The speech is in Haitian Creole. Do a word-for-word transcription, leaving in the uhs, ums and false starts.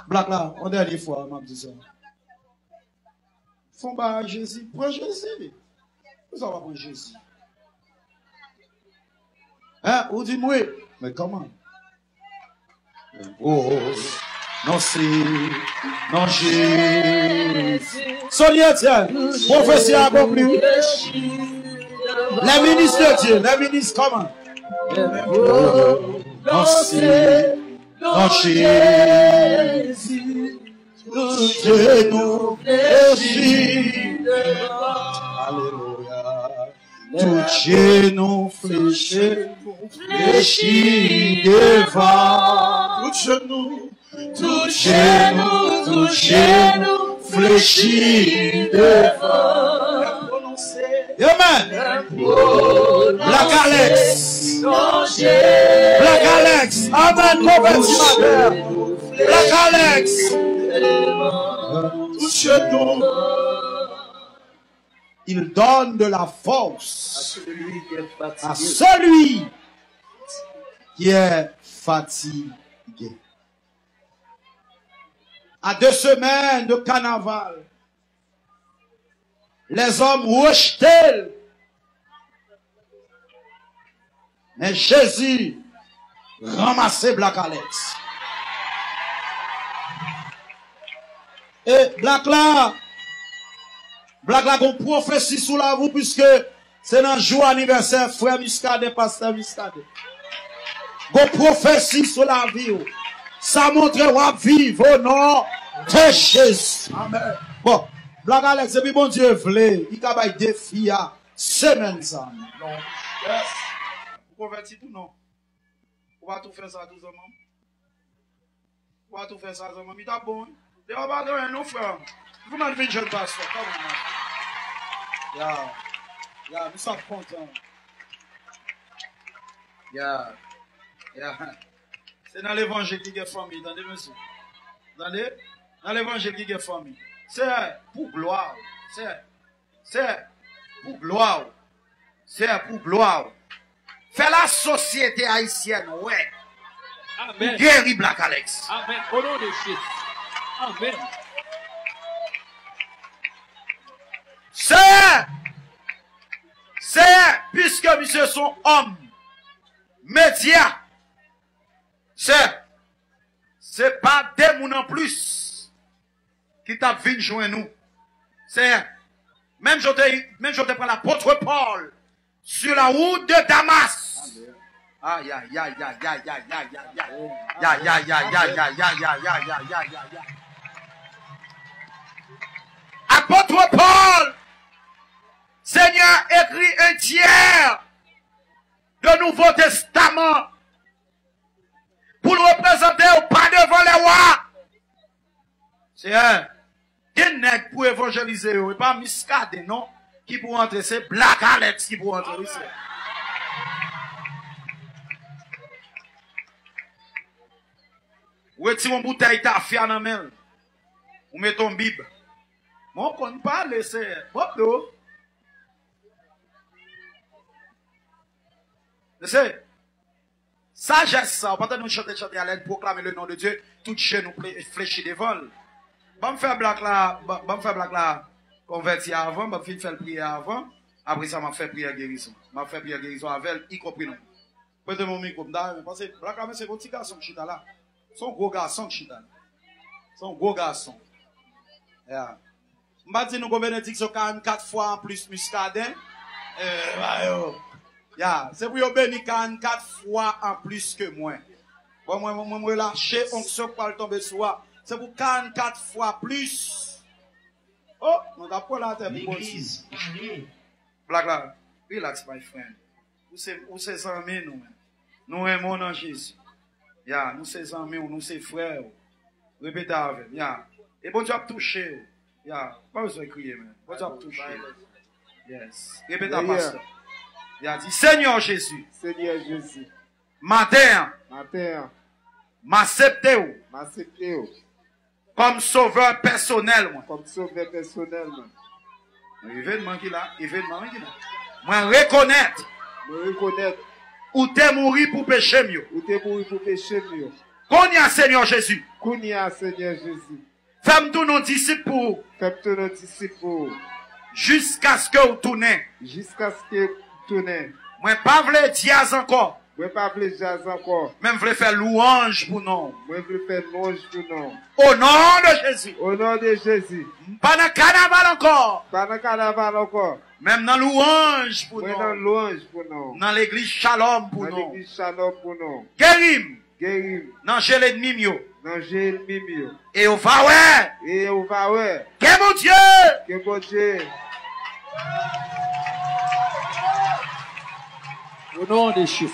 Black la, yon dènye fwa, m ap di sa. Fè yon bagay ak Jezi. Pran Jezi. Poukisa w pa pran Jezi? Hein? Ou di m wi. Men kòman? Oh, non, se non Jezi. Sonye, tiens. Pwofesi akonpli. Les ministres de Dieu, les ministres, kòman? Non, se non Jezi. Tout je nou flechi devan. Alelouya. Tout je nou flechi, flechi devan. Tout je nou, tout je nou, tout je nou flechi devan. Amen. Black Alex. Black Alex. Amen. Konvèti maten. Black Alex. Il donne de la force à celui qui est fatigué. À deux semaines de carnaval, lèzòm rejte l. Men Jezi ranmase Black Alex. E Black la, Black la gon pwofesi sou lavi w, piske se nan jou anivèsè frè Muscadin, pastè Muscadin. Gon pwofesi sou lavi w. Sa montre w ap viv o non de Jezi. Amen. Bon, Black Alex, epi Bondye vle, li ka bay defi a semèn sa. Non. Yes. Ou konvèti tou non? Ou pa tou fè sa tou, zanmi m? Ou pa tou fè sa, zanmi m? Li t ap bon, wi. Depi w pa gen anyen non, frè. Kouman l vin jwenn pastè? Kòman, man? Ya. Ya, nou sa kontan. Ya. Ya. Se nan levanjil ki gen fanmi, tande, mesye. Tande? Nan levanjil ki gen fanmi. Se pou glwa w. Se Se pou glwa w. Se pou glwa w. Fè lasosyete ayisyèn wè ou geri Black Alex. Amen. O non de Jezi. Amen. Seyè, Seyè, piske misye se yon òm medya, Seyè, se pa de moun anplis ki t ap vin jwenn ou. Seyè, menm jan w te, menm jan w te pran lapot Pòl sur la route de Damas. Ay, ay, ay, ay, ay, ay, ay, ay, ay. Apot Pòl, Senyè, ekri un tiers de Nouveau Testament pou l reprezante w pa devan lè wa. Seyè, gen nèg pou evanjelize yo, e pa Muscadin non ki pou rantre, se Black Alex ki pou rantre wi, Seyè. Ou retire yon boutèy tafya nan men l, ou mete yon bib. Mwen konn pale, Seyè. Bon, do. Mesye, sajès sa, ou pa tande nou chante chante a, lè n pwoklame le non de Dye, tout je nou ple- flechi devan l. Ban m fè Black la, ban ban m fè Black la konvèti avan, ban m fin fè l priye avan. Apre sa, m ap fè priyè gerizon. M ap fè priyè gerizon avè l, ikonpri nou. Prete m yon mikwo, m ta renmen, paske Black la, mesye, gon ti gason k chita la. Se yon gwo gason k chita la. Se yon gwo gason. Ya. M pa di nou gon benediksyon karannkat fwa anplis Muscadin. Eh, ba yo. Ya, se pou yo beni karannkat fwa anplis ke mwen. Bon, mwen, mwen, mwen relache onksyon k pral tonbe sou a. Se pou karannkat fwa plis. Oh, nou t ap kole atè pou Bondye. Black la, relax, my friend. Ou se, ou se zanmi nou, men. Nou renmen w nan Jezi. Ya, nou se zanmi w, nou se frè w. Repete avè m, ya. E Bondye ap touche w. Ya, pa bezwen kriye, men. Bondye ap touche w. Yes. Repete a pastè. Ya, di, Senyè Jezi, Senyè Jezi, maten an, maten an, m aksepte w, m aksepte w kòm sovè pèsonèl mwen. Kòm sovè pèsonèl mwen. Evènman ki la, evènman ki la. Mwen rekonèt. Mwen rekonèt. Ou te mouri pou peche m yo. Ou te mouri pou peche m yo. Kounye a, Senyè Jezi. Kounye a, Senyè Jezi. Fè m tounen yon disip pou ou. Fè m tounen yon disip pou ou. Jiskaske w tounen. Jiskaske w tounen. Mwen pa vle djaz ankò. Mwen pa vle djaz ankò. Men m vle fè lwanj pou non w. Mwen vle fè lwanj pou non w. O non de Jezi. O non de Jezi. M pa nan kanaval ankò. Pa nan kanaval ankò. Men m nan lwanj pou Mwen non nan w. Lwanj pou non w. Nan legliz Shalom pou Nan non w. Legliz Shalom pou non w. Geri m Geri m nan je lènmi m yo. Nan je lènmi m yo. E yo va wè. E yo va wè. Ke Bondye. Ke Bondye. Au nom de Jésus.